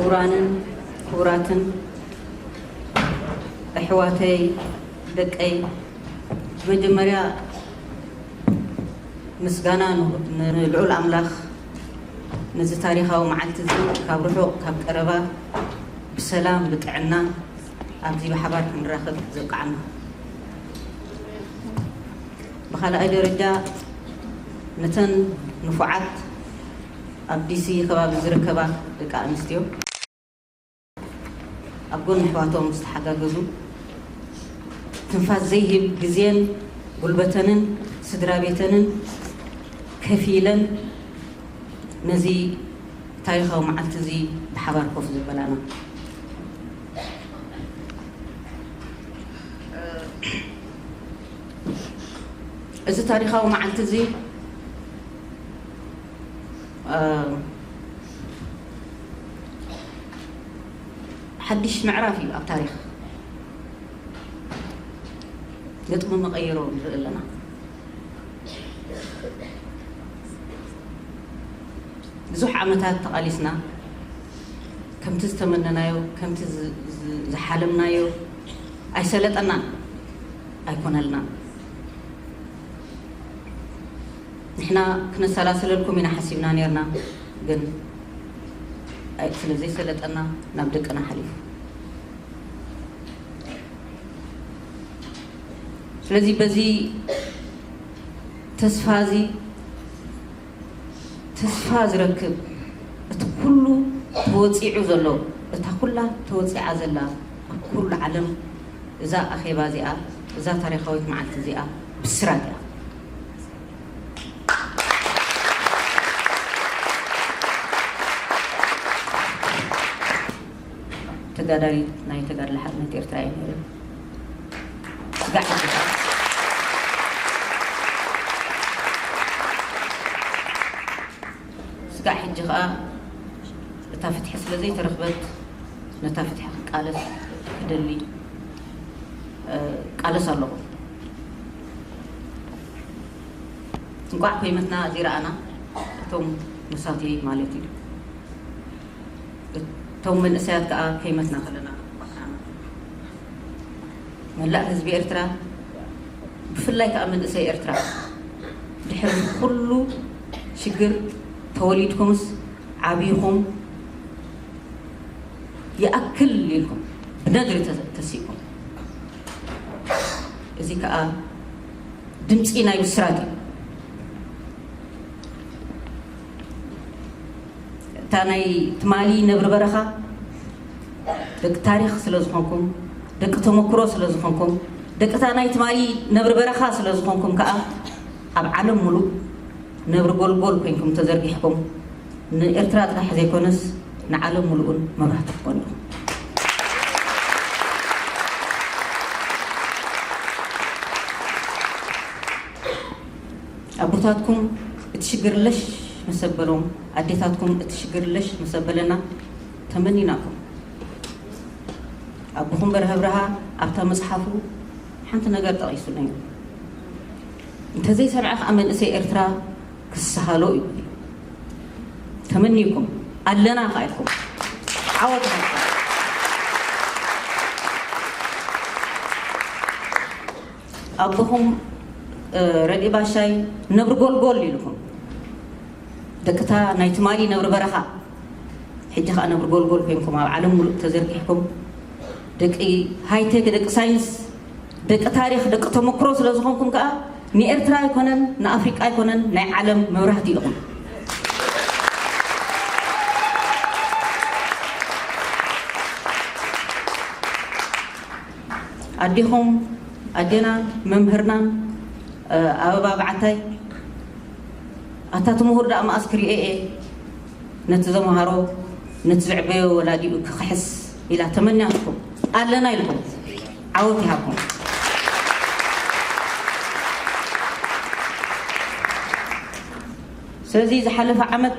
ክቡራንን ክቡራትን ኣሕዋተይ፣ ደቀይ፣ መጀመርያ ምስጋና ን-፣ ንልዑል ኣምላኽ፣ ነዚ ታሪኻዊ መዓልቲ እዚ ካብ ርሑቕ ካብ ቀረባ ብሰላም ብጥዕና ኣብዚ ብሓባር ክንራኸብ ዘብቅዓና። ብኻልኣይ ደረጃ፣ ነተን ንፉዓት ኣብ ዲሲ ከባቢ ዝርከባ ደቂ ኣንስትዮ፣ ኣብ ጎኒ ኣሕዋቶም ዝተሓጋገዙ፣ ትንፋስ ዘይህብ ግዜን ጉልበተንን ስድራ ቤተንን ከፊለን ነዚ ታሪኻዊ መዓልቲ እዚ ብሓባር ኮፍ ዘበላና። እዚ ታሪኻዊ መዓልቲ እዚ፣ እ፣ ሓድሽ ምዕራፍ እዩ ኣብ ታሪኽ። ነጥቢ መቐይሮ ንርኢ ኣለና። ብዙሕ ዓመታት ተቓሊስና፣ ከምቲ ዝተመነናዮ፣ ከምቲ ዝ-፣ ዝ-፣ ዝሓለምናዮ ኣይሰለጠናን፣ ኣይኮነልናን። ንሕና ክነሰላስለልኩም ኢና ሓሲብና ኔርና፣ ግን ኣይ-፣ ስለ ዘይሰለጠና ናብ ደቅና ሓሊፉ። ስለዚ በዚ ተስፋ እዚ ተስፋ ዝረክብ፣ እቲ ኩሉ ተወጺዑ ዘሎ፣ እታ ኩላ ተወጺዓ ዘላ ኣብ ኩሉ ዓለም እዛ ኣኼባ እዚኣ፣ እዛ ታሪኻዊት መዓልቲ እዚኣ ብስራት እያ። ተጋዳሊት ናይ ተጋድሎ ሓርነት ኤርትራ እየ ነይረ። ስጋዕ ሕጂ ከኣ፣ ስጋዕ ሕጂ ከኣ እታ ፍትሒ ስለ ዘይተረኽበት፣ ነታ ፍትሒ ክቃለስ ክደሊ፣ እ፣ ቃለስ ኣለኹ። እንቋዕ ከይመትና ዘይረኣና እቶም መሳትየይ ማለት እዩ። እቶም መንእሰያት ከኣ ከይመትና ከለና እንቋዕ ረኣና። መላእ ህዝቢ ኤርትራ፣ ብፍላይ ከኣ መንእሰይ ኤርትራ፣ ድሕሪ ኩሉ ሽግር ተወሊድኩምስ ዓቢኹም ይኣክል ኢልኩም ብነድሪ ተ-፣ ተሲእኩም። እዚ ከኣ ድምጺ ናይ ብስራት እዩ። እታ ናይ ትማሊ ነብሪ በረኻ ደቂ ታሪኽ ስለ ዝኾንኩም፣ ደቂ ተመክሮ ስለ ዝኾንኩም፣ ደቂ እታ ናይ ትማሊ ነብሪ በረኻ ስለ ዝኾንኩም ከኣ ኣብ ዓለም ሙሉእ ነብሪ ጎልጎል ኮይንኩም ተዘርጊሕኩም፣ ንኤርትራ ጥራሕ ዘይኮነስ ንዓለም ሙሉእን መብራህቲ ትኾኑ ኢኹም። ኣቦታትኩም እቲ ሽግር ለሽ መሰበሎም፣ ኣዴታትኩም እቲ ሽግር ለሽ መሰበለና ተመኒናኩም። ኣቦኹም በርሀ ኣብርሃ ኣብታ መጽሓፉ ሓንቲ ነገር ጠቒሱ ነይሩ። እንተዘይሰምዐ ከኣ መንእሰይ ኤርትራ ክስሃሎ እዩ። ተመኒኩም ኣለና ከኣ ኢልኩም። ዓወት ይሃብኩም። ኣቦኹም፣ እ፣ ረድኢ ባሻይ ነብሪ ጎልጎል ኢልኩም። ደቅታ ናይ ትማሊ ነብሪ በረኻ፣ ሕጂ ኸኣ ነብሪ ጎልጎል ኮይንኩም ኣብ ዓለም ሙሉእ ተዘርጊሕኩም፣ ደቂ ሃይቴክ፣ ደቂ ሳይንስ፣ ደቂ ታሪኽ፣ ደቂ ተመክሮ ስለ ዝኾንኩም ከኣ ንኤርትራ ኣይኮነን ንኣፍሪቃ ኣይኮነን ናይ ዓለም መብራህቲ ኢኹም። ኣዴኹም፣ ኣዴና፣ መምህርናን፣ እ፣ ኣበባ በዓታይ፣ ኣታ እቲ ምሁር ደኣ መኣስ ክሪኦ እየ፣ ነቲ ዘምሃሮ፣ ነቲ ዘዕበዮ ወላዲኡ ክኽሕስ ኢላ ተመንያትኩም ኣለና ኢልኩም። ዓወት ይሃብኩም። ስለዚ ዝሓለፈ ዓመት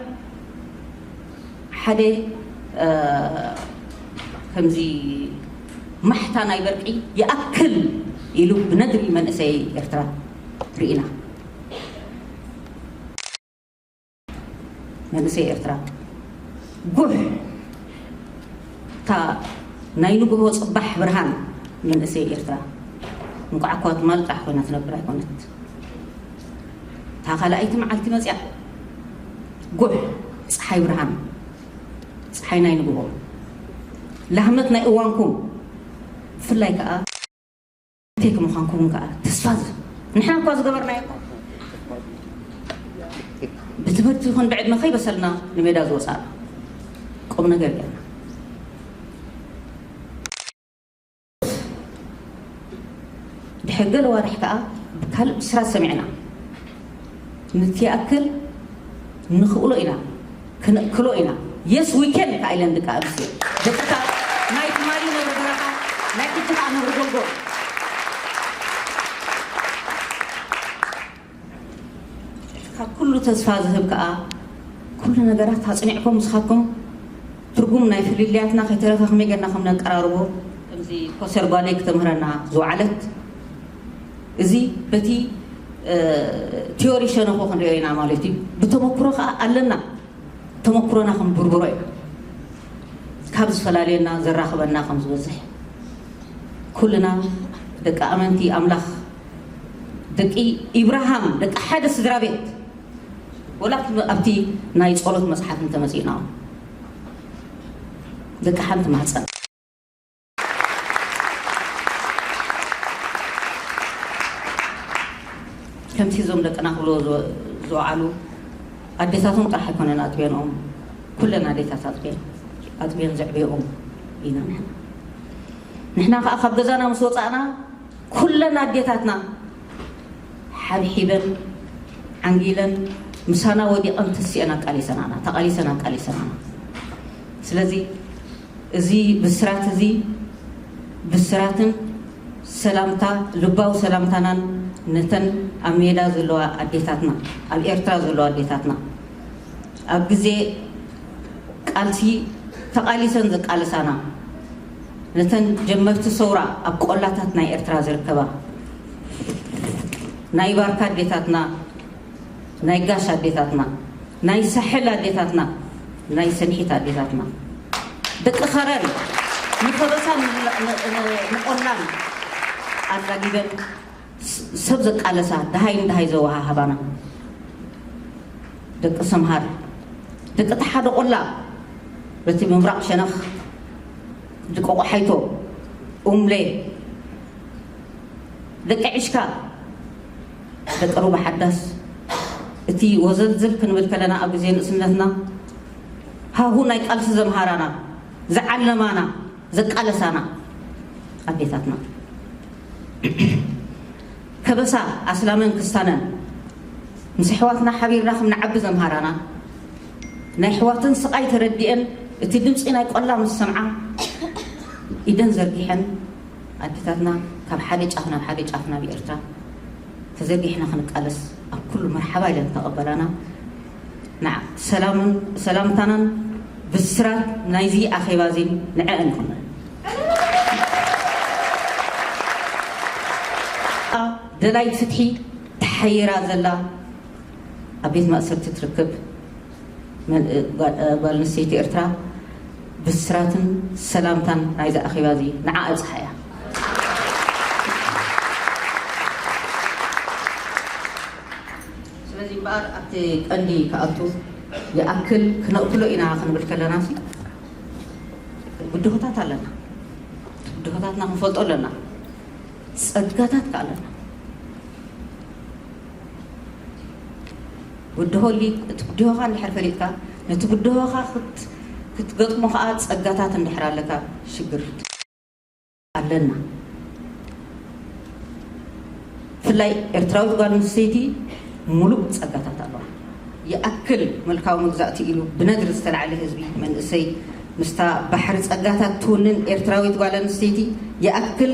ሓደ፣ እ፣ ከምዚ ማሕታ ናይ በርቂ ይኣክል ኢሉ ብነድሪ መንእሰይ ኤርትራ ርኢና። መንእሰይ ኤርትራ ጉሕ እታ ናይ ንግሆ ጽባሕ ብርሃን መንእሰይ ኤርትራ፣ እንቋዕ እኳ ትማል ጥራሕ ኮይና ትነብር ኣይኮነት። እታ ካልኣይቲ መዓልቲ መጽያ፣ ጉሕ ጸሓይ ብርሃን፣ ጸሓይ ናይ ንግሆ፣ ላህመት ናይ እዋንኩም፣ ብፍላይ ከኣ ተክ ምዃንኩም ከኣ ተስፋ ዝ-፣ ንሕና እኳ ዝገበርናዮ እኮ ብትምህርቲ ይኹን ብዕድመ ከይበሰልና ንሜዳ ዝወጻና ቁም ነገር ጌርና። ድሕሪ ገለ ዋርሕ ከኣ ብካልእ ብስራት ሰሚዕና። ንቲ ይኣክል ንኽእሎ ኢና፣ ክንእክሎ ኢና። የስ ዊኬን ከኣ ኢለን ደቂ ኣንስትዮ፣ ደቂ ታ-፣ ናይ ትማሊ ነብሪ በረኻ፣ ናይ ሕጂ ከኣ ነብሪ ጎልጎል። ካብ ኩሉ ተስፋ ዝህብ ከኣ፣ ኩሉ ነገራት ኣጽኒዕኩም ንስኻትኩም ትርጉም ናይ ፍልልያትና ከይተረፈ ከመይ ጌርና ከም ነቀራርቦ፣ ከምዚ ፕሮፌሰር ጓለይ ክተምህረና ዝወዓለት፣ እዚ በቲ፣ እ፣ ቲዮሪ ሸነኹ ክንሪኦ ኢና ማለት እዩ። ብተመክሮ ከኣ ኣለና። ተመክሮና ክንብርብሮ ኢና። ካብ ዝፈላልየና ዘራኽበና ከም ዝበዝሕ፣ ኩልና ደቂ ኣመንቲ ኣምላኽ፣ ደቂ ኢብራሃም፣ ደቂ ሓደ ስድራ ቤት፣ ወላ ኣብቲ ናይ ጸሎት መጽሓፍ እንተመጺእና፣ ደቂ ሓንቲ ማህጸን። ከምቲ እዞም ደቅና ክብልዎ ዝወ-፣ ዝወዓሉ፣ ኣዴታቶም ጥራሕ ኣይኮነን ኣጥብየንኦም፣ ኩለን ኣዴታት ኣጥብየን፣ ኣጥብየን ዘዕብየኦም ኢና ንሕና። ንሕና ከኣ ካብ ገዛና ምስ ወጻእና፣ ኩለን ኣዴታትና ሓብሒበን፣ ዓንጊለን፣ ምሳና ወዲቐን ተሲአን ኣቃሊሰናና፣ ተቓሊሰን ኣቃሊሰናና። ስለዚ እዚ ብስራት እዚ ብስራትን ሰላምታ፣ ልባዊ ሰላምታናን ነተን ኣብ ሜዳ ዘለዋ ኣዴታትና፣ ኣብ ኤርትራ ዘለዋ ኣዴታትና፣ ኣብ ግዜ ቃልሲ ተቓሊሰን ዘቃለሳና፣ ነተን ጀመርቲ ሰውራ ኣብ ቆላታት ናይ ኤርትራ ዝርከባ፣ ናይ ባርካ ኣዴታትና፣ ናይ ጋሽ ኣዴታትና፣ ናይ ሳሕል ኣዴታትና፣ ናይ ሰንሒት ኣዴታትና፣ ደቂ ከረን ንኸበሳን ን-፣ ን-፣ ን-፣ ንቆላን ኣላጊበን ስ-፣ ሰብ ዘቃለሳ፣ ደሃይ ንደሃይ ዘወሃሃባና፣ ደቂ ሰምሃር፣ ደቂ ተሓደ ቆላ፣ በቲ ምብራቕ ሸነኽ፣ ደቂ ቆሓይቶ፣ ኡምሌ፣ ደቂ ዕሽካ፣ ደቂ ሩባ ሓዳስ፣ እቲ ወዘልዘል ክንብል ከለና ኣብ ግዜ ንእስነትና ሃሁ ናይ ቃልሲ ዘምሃራና፣ ዝዓለማና፣ ዘቃለሳና ኣዴታትና፣ ከበሳ ኣስላመን ክስታነን ምስ ኣሕዋትና ሓቢርና ከም ንዓቢ ዘምሃራና፣ ናይ ኣሕዋተን ስቓይ ተረዲኤን እቲ ድምፂ ናይ ቆላ ምስ ሰምዓ ኢደን ዘርጊሐን ኣዴታትና ካብ ሓደ ጫፍ ናብ ሓደ ጫፍ ናብ ኤርትራ ተዘርጊሕና ክንቃለስ ኣብ ኩሉ መርሓባ ኢለን ተቐበላና። ንዓ-፣ ሰላምን፣ ሰላምታናን ብስራት ናይዚ ኣኼባ እዚ ንዕአን ይኹን። ደላይት ፍትሒ ተሓይራ ዘላ ኣብ ቤት ማእሰርቲ ትርከብ መን-፣ እ፣ ጓል፣ እ፣ ጓል ኣንስተይቲ ኤርትራ ብስራትን ሰላምታን ናይዚ ኣኼባ እዚ ንዓ ኣብጽሓ እያ። ስለዚ እምበኣር ኣብቲ ቀንዲ ክኣቱ ይኣክል ክነእክሎ ኢና ክንብል ከለና ሲ ብድሆታት ኣለና። ብድሆታትና ክንፈልጦ ኣለና። ጸጋታት ከኣ ኣለና። ብድሆ ሊ-፣ እቲ ብድሆኻ እንድሕር ፈሊጥካ፣ ነቲ ብድሆኻ ክት-፣ ክትገጥሞ ከኣ ጸጋታት እንድሕር ኣለካ፣ ሽግር ኣለና። ብፍላይ ኤርትራዊት ጓል ኣንስተይቲ ሙሉእ ጸጋታት ኣለዋ። ይኣክል ምልካዊ መግዛእቲ ኢሉ ብነድሪ ዝተላዕለ ህዝቢ መንእሰይ ምስታ ባሕሪ ጸጋታት ትውንን ኤርትራዊት ጓል ኣንስተይቲ ይኣክል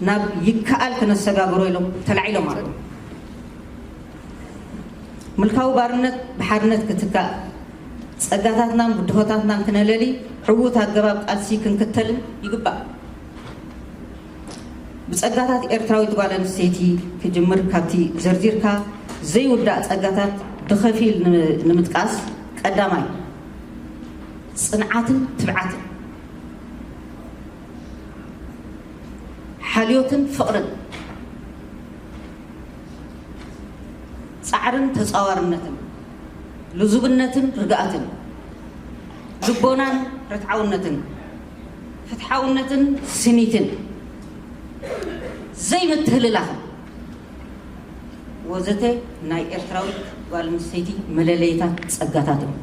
ናብ ይከኣል ክነሰጋግሮ ኢሎም ተላዒሎም ኣለዉ። ምልካዊ ባርነት ብሓርነት ክትካእ፣ ጸጋታትናን ብድሆታትናን ክነለሊ ዕዉት ኣገባብ ቃልሲ ክንክተልን ይግባእ። ብጸጋታት ኤርትራዊት ጓል ኣንስተይቲ ክጅምር፣ ካብቲ ዘርዚርካ ዘይውዳእ ጸጋታት ብኸፊል ን-፣ ንምጥቃስ፣ ቀዳማይ፣ ጽንዓትን ትብዓትን። ሓልዮትን ፍቕርን፣ ጻዕርን ተጻዋርነትን፣ ልዙብነትን ርግኣትን፣ ልቦናን ርትዓውነትን፣ ፍትሓውነትን ስኒትን፣ ዘይምትህልላኽን ወዘተ ናይ ኤርትራዊት ጓል ኣንስተይቲ መለለይታት ጸጋታት እዮም።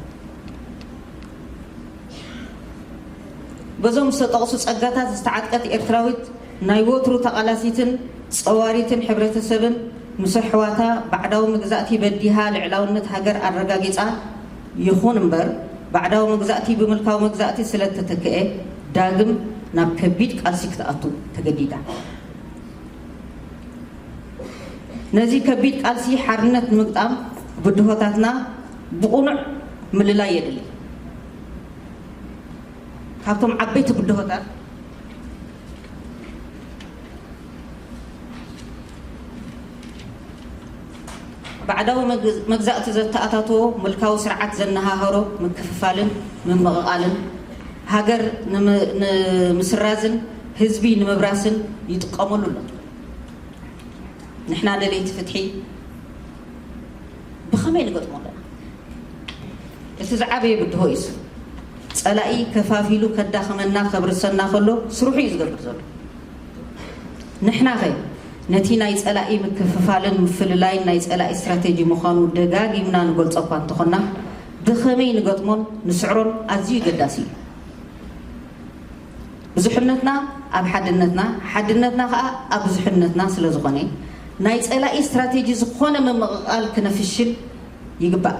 በዞም ዝተጠቕሱ ጸጋታት ዝተዓጥቀት ኤርትራዊት ናይ ወትሩ ተቓላሲትን ጸዋሪትን ሕብረተሰብን፣ ምስ ኣሕዋታ ባዕዳዊ መግዛእቲ በዲሃ ልዕላውነት ሃገር ኣረጋጊጻ፣ ይኹን እምበር፣ ባዕዳዊ መግዛእቲ ብምልካዊ መግዛእቲ ስለ እተተክአ፣ ዳግም ናብ ከቢድ ቃልሲ ክትኣቱ ተገዲዳ። ነዚ ከቢድ ቃልሲ ሓርነት ንምግጣም ብድሆታትና ብቕኑዕ ምልላይ የድሊ። ካብቶም ዓበይቲ ብድሆታት፣ ባዕዳዊ መግ-፣ መግዛእቲ ዘተኣታተዎ ምልካዊ ስርዓት ዘነሃህሮ ምክፍፋልን ምምቕቓልን፣ ሃገር ንም-፣ ንምስራዝን ህዝቢ ንምብራስን ይጥቀመሉ ኣሎ። ንሕና ደለይቲ ፍትሒ ብኸመይ ንገጥሞ ኣለና? እቲ ዝዓበየ ብድሆ እዩ እሱ። ጸላኢ ከፋፊሉ ከዳኽመና፣ ከብርሰና ከሎ ስርሑ እዩ ዝገብር ዘሎ። ንሕናኸ ነቲ ናይ ጸላኢ ምክፍፋልን ምፍልላይን ናይ ጸላኢ ስትራቴጂ ምዃኑ ደጋጊምና ንገልጾ እኳ እንተኾንና፣ ብኸመይ ንገጥሞን ንስዕሮን ኣዝዩ ገዳሲ እዩ። ብዙሕነትና ኣብ ሓድነትና፣ ሓድነትና ኸኣ ኣብ ብዙሕነትና ስለ ዝኾነ፣ ናይ ጸላኢ ስትራቴጂ ዝኾነ ምምቕቓል ክነፍሽል ይግባእ።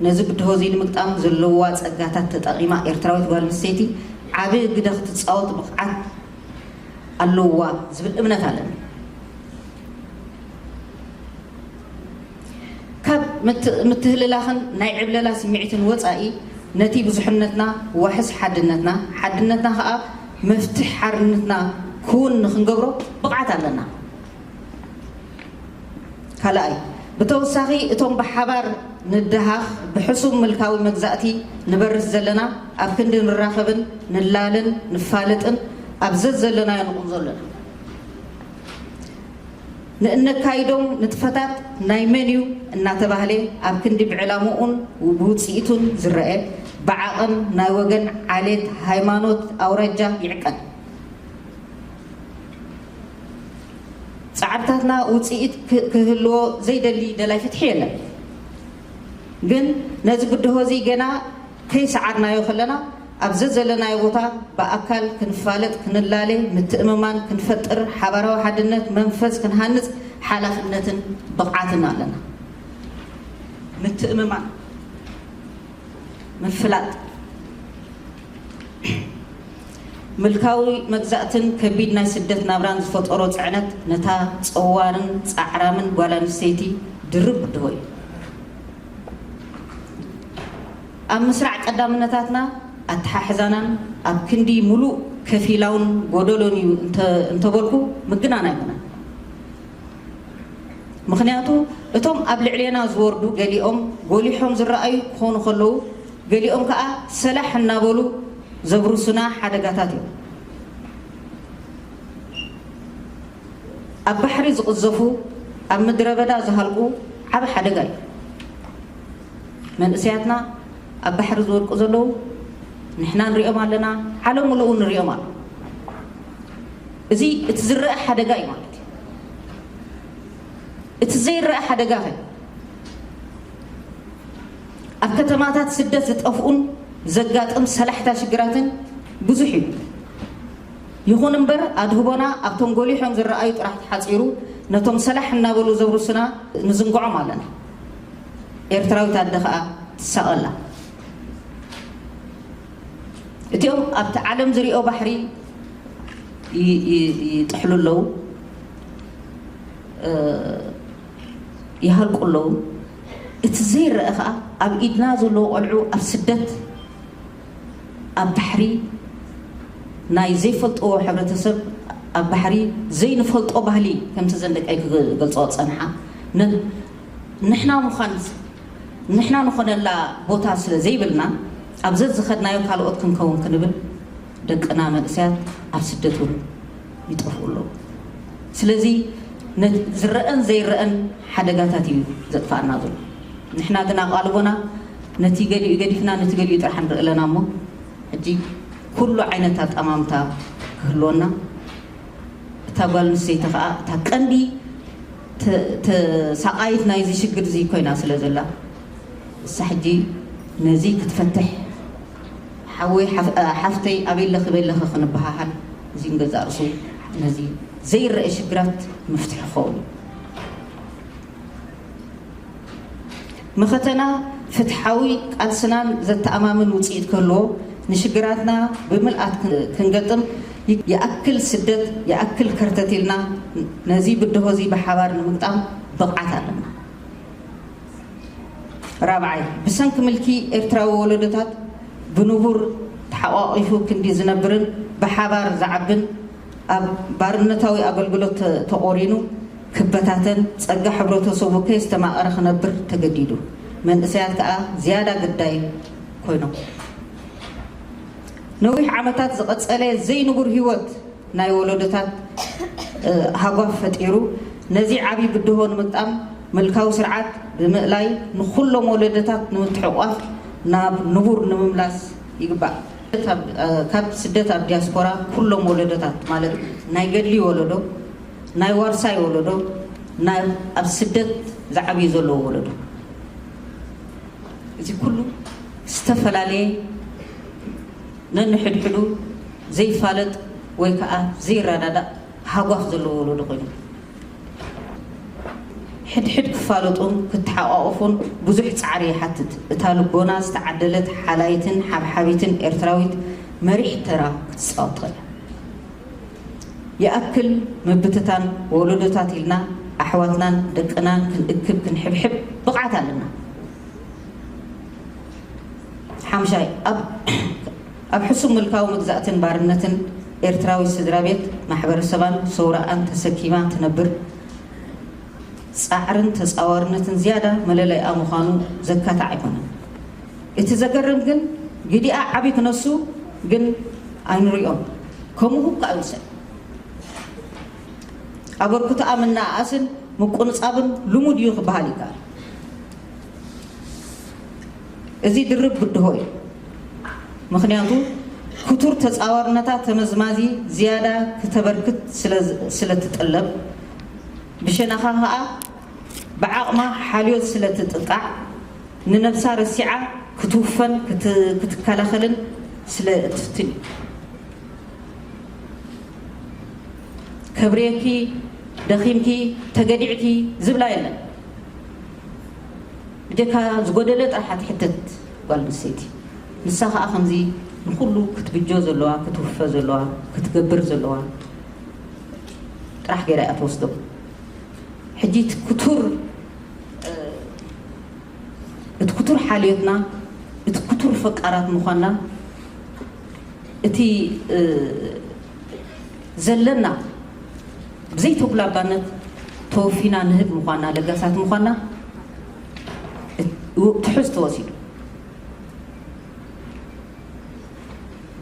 ነዚ ብድሆ እዚ ንምግጣም ዘለዋ ጸጋታት ተጠቒማ ኤርትራዊት ጓል ኣንስተይቲ ዓቢ ግደ ክትጻወት ብቕዓት ኣለዋ ዝብል እምነት ኣለኒ። ካብ ምት-፣ ምትህልላኽን ናይ ዕብለላ ስምዒትን ወጻኢ፣ ነቲ ብዙሕነትና ዋሕስ ሓድነትና፣ ሓድነትና ኸኣ መፍትሕ ሓርነትና ክውን ንኽንገብሮ ብቕዓት ኣለና። ካልኣይ፣ ብተወሳኺ እቶም ብሓባር ንደሃኽ፣ ብሕሱም ምልካዊ መግዛእቲ ንበርስ ዘለና፣ ኣብ ክንዲ ንራኸብን ንላለን ንፋለጥን፣ ኣብ ዘዘለናዮ ንቑንዞ ኣለና። ንእነካይዶም ንጥፈታት ናይ መን እዩ እናተባህለ፣ ኣብ ክንዲ ብዕላምኡን ብውጽኢቱን ዝረአ፣ ብዓቐን ናይ ወገን፣ ዓሌት፣ ሃይማኖት፣ ኣውራጃ ይዕቀን። ጻዕርታትና ውጽኢት ክ-፣ ክህልዎ ዘይደሊ ደላይ ፍትሒ የለን። ግን ነዚ ብድሆ እዚ ገና ከይሰዓርናዮ ከለና፣ ኣብ ዘዘለናዮ ቦታ ብኣካል ክንፋለጥ፣ ክንላለ፣ ምትእምማን ክንፈጥር፣ ሓባራዊ ሓድነት መንፈስ ክንሃንጽ ሓላፍነትን ብቕዓትን ኣለና። ምትእምማን፣ ምፍላጥ፣ ምልካዊ መግዛእትን ከቢድ ናይ ስደት ናብራን ዝፈጠሮ ጽዕነት ነታ ጸዋርን ጻዕራምን ጓል ኣንስተይቲ ድርብ ብድሆ እዩ። ኣብ ምስራዕ ቀዳምነታትና ኣተሓሕዛናን ኣብ ክንዲ ምሉእ ከፊላውን ጎደሎን እዩ እንተ-፣ እንተበልኩ ምግናን ኣይኮነን። ምኽንያቱ እቶም ኣብ ልዕሌና ዝወርዱ ገሊኦም ጎሊሖም ዝረኣዩ ክኾኑ ከለዉ፣ ገሊኦም ከኣ ሰላሕ እናበሉ ዘብርሱና ሓደጋታት እዮም። ኣብ ባሕሪ ዝቕዘፉ፣ ኣብ ምድረ በዳ ዝሃልቁ ዓቢ ሓደጋ እዩ። መንእሰያትና ኣብ ባሕሪ ዝወድቁ ዘለዉ ንሕና ንሪኦም ኣለና፣ ዓለም ምሉኡ ንሪኦም ኣሎ። እዚ እቲ ዝረአ ሓደጋ እዩ ማለት እዩ። እቲ ዘይረአ ሓደጋ ኸ? ኣብ ከተማታት ስደት ዝጠፍኡን ዘጋጥም ሰላሕታ ሽግራትን ብዙሕ እዩ። ይኹን እምበር፣ ኣድህቦና ኣብቶም ጎሊሖም ዝረኣዩ ጥራሕ ተሓጺሩ፣ ነቶም ሰላሕ እናበሉ ዘብርሱና ንዝንግዖም ኣለና። ኤርትራዊት ኣደ ኸኣ ትሳቐ ኣላ። እቲኦም ኣብቲ ዓለም ዝሪኦ ባሕሪ ይ-፣ ይ-፣ ይጥሕሉ ኣለዉ፣ እ፣ ይሃልቁ ኣለዉ። እቲ ዘይረአ ኸኣ ኣብ ኢድና ዘለዉ ቆልዑ ኣብ ስደት፣ ኣብ ባሕሪ፣ ናይ ዘይፈልጥዎ ሕብረተሰብ፣ ኣብ ባሕሪ ዘይንፈልጦ ባህሊ፣ ከምቲ ዘን ደቀይ ክገልጽኦ ዝጸንሓ፣ ን-፣ ንሕና ምዃን፣ ንሕና ንኾነላ ቦታ ስለ ዘይብልና፣ ኣብ ዘዝኸድናዮ ካልኦት ክንከውን ክንብል፣ ደቅና መንእሰያት ኣብ ስደት እውን ይጠፍኡ ኣለዉ። ስለዚ ዝረአን ዘይረአን ሓደጋታት እዩ ዘጥፋእና ዘሎ። ንሕና ግን ኣቓልቦና ነቲ ገሊኡ ገዲፍና ነቲ ገሊኡ ጥራሕ ንርኢ ኣለና። እሞ ሕጂ ኩሉ ዓይነት ኣጠማምታ ክህልወና፣ እታ ጓል ኣንስተይቲ ከዓ እታ ቀንዲ ተሳቃይት ናይዚ ሽግር እዚ ኮይና ስለ ዘላ፣ እሳ ሕጂ ነዚ ክትፈትሕ፣ ሓወይ ሓፍተይ ኣበይ ኣለኺ በይ ኣለኺ ክንበሃሃል፣ እዚ ንገዛእ ርእሱ ነዚ ዘይረአ ሽግራት መፍትሒ ክኸውን እዩ። መኸተና ፍትሓዊ ቃልስናን ዘተኣማምን ውፅኢት ክህልዎ፣ ንሽግራትና ብምልኣት ክንገጥም ይኣክል ስደት ይኣክል ከርተት ኢልና ነዚ ብድሆ እዚ ብሓባር ንምግጣም ብቕዓት ኣለና። ራብዓይ፣ ብሰንኪ ምልኪ ኤርትራዊ ወለዶታት ብንቡር ተሓቋቒፉ ክንዲ ዝነብርን ብሓባር ዝዓብን ኣብ ባርነታዊ ኣገልግሎት ተቖሪኑ ክበታተን፣ ጸጋ ሕብረተሰቡ ከየስተማቐረ ክነብር ተገዲዱ። መንእሰያት ከኣ ዝያዳ ግዳይ ኮይኖም። ነዊሕ ዓመታት ዝቐጸለ ዘይንቡር ህይወት ናይ ወለዶታት ሃጓፍ ፈጢሩ፣ ነዚ ዓቢ ብድሆ ንምግጣም ምልካዊ ስርዓት ብምእላይ ንኹሎም ወለዶታት ንምትሕቋፍ ናብ ንቡር ንምምላስ ይግባእ። ካብ ስደት ኣብ ዲያስፖራ ኩሎም ወለዶታት ማለት ናይ ገድሊ ወለዶ፣ ናይ ዋርሳይ ወለዶ፣ ናይ ኣብ ስደት ዝዓብዩ ዘለዉ ወለዶ፣ እዚ ኩሉ ዝተፈላለየ ነንሕድሕዱ ዘይፋለጥ ወይ ከዓ ዘይረዳዳእ ሃጓፍ ዘለዎ ወለዶ ኮይኑ ሕድሕድ ክፋለጡን ክተሓቋቑፉን ብዙሕ ጻዕሪ ይሓትት። እታ ልቦና ዝተዓደለት ሓላይትን ሓብሓቢትን ኤርትራዊት መሪሕ ተራ ክትጻወት ትኽእል። ይኣክል ምብትታን ወለዶታት ኢልና ኣሕዋትናን ደቅናን ክንእክብ ክንሕብሕብ ብቕዓት ኣለና። ሓምሻይ፣ ኣብ ሕሱም ምልካዊ መግዛእትን ባርነትን ኤርትራዊ ስድራ ቤት ማሕበረሰባን ሰውራኣን ተሰኪማ ትነብር ጻዕርን ተጻዋርነትን ዝያዳ መለለይኣ ምዃኑ ዘካትዕ ኣይኮነን። እቲ ዘገርም ግን ግዲኣ ዓቢ ክነሱ ግን ኣይንሪኦን። ከምኡ እኳ ይውሰድ። ኣበርክቶኣ ምንኣኣስን ምቁንጻብን ልሙድ እዩ ክበሃል ይከኣል። እዚ ድርብ ብድሆ እዩ። ምኽንያቱ ክቱር ተጻዋርነታ ተመዝማዚ ዝያዳ ክተበርክት ስለ ትጥለብ፣ ብሸነኻ ኸኣ ብዓቕማ ሓልዮት ስለ ትጥቃዕ፣ ንነብሳ ረሲዓ ክትውፈን ክትከላኸልን ስለ እትፍትን እዩ። ከብርየኪ፣ ደኺምኪ፣ ተገዲዕኪ ዝብላ የለን። ብጀካ ዝጎደለ ጥራሕ ትሕተት ጓል ኣንስተይቲ። ንሳ ኸኣ ከምዚ ንኹሉ ክትብጆ ዘለዋ፣ ክትውፈ ዘለዋ፣ ክትገብር ዘለዋ ጥራሕ ገይራ እያ ትወስዶ። ሕጂ እቲ ክቱር እቲ ክቱር ሓልዮትና፣ እቲ ክቱር ፈቃራት ምዃንና፣ እቲ ዘለና ብዘይተጉላባነት ተወፊና ንህብ ምዃንና፣ ለጋሳት ምዃንና ትሑዝ ተወሲዱ።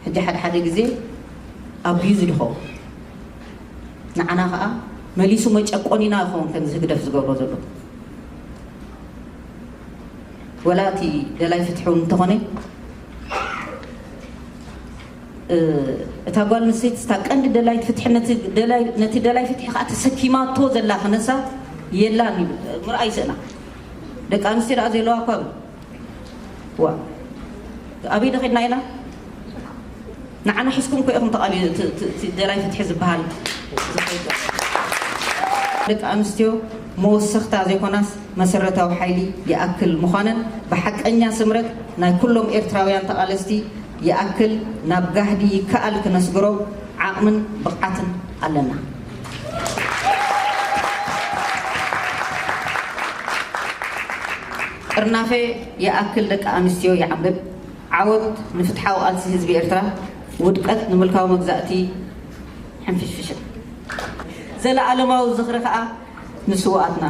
ሕጂ ሓደ ሓደ ግዜ ኣቢዩዝ ድኸውን ንዓና ኸዓ መሊሱ መጨቆኒና ይኸውን ከምዚ ህግደፍ ዝገብሮ ዘሎ። ወላ እቲ ደላይ ፍትሒ እውን እንተኾነ እታ ጓል ኣንስተይቲ እታ ቀንዲ ደላይት ፍትሒ ነቲ ደላይ ፍትሒ ከዓ ተሰኪማቶ ዘላ ክነሳ የላን ይብል። ምርኣይ ስእና ደቂ ኣንስትዮ ደኣ ዘለዋ እኳ ዋ ኣበይ ደኺድና ኢና? ንዓና ሒዝኩም እኮ ኢኹም ተቓልዩ ደላይ ፍትሒ ዝበሃል። ደቂ ኣንስትዮ መወሰኽታ ዘይኮናስ መሰረታዊ ሓይሊ ይኣክል ምዃነን ብሓቀኛ ስምረት ናይ ኩሎም ኤርትራውያን ተቓለስቲ ይኣክል ናብ ጋህዲ ይከኣል ክነስግሮ ዓቕምን ብቕዓትን ኣለና። ጥርናፈ ይኣክል ደቂ ኣንስትዮ ይዓንብብ። ዓወት ንፍትሓዊ ቃልሲ ህዝቢ ኤርትራ፣ ውድቀት ንምልካዊ መግዛእቲ ሕንፍሽፍሽን። ዘለኣለማዊ ዝኽሪ ከኣ ንስውኣትና።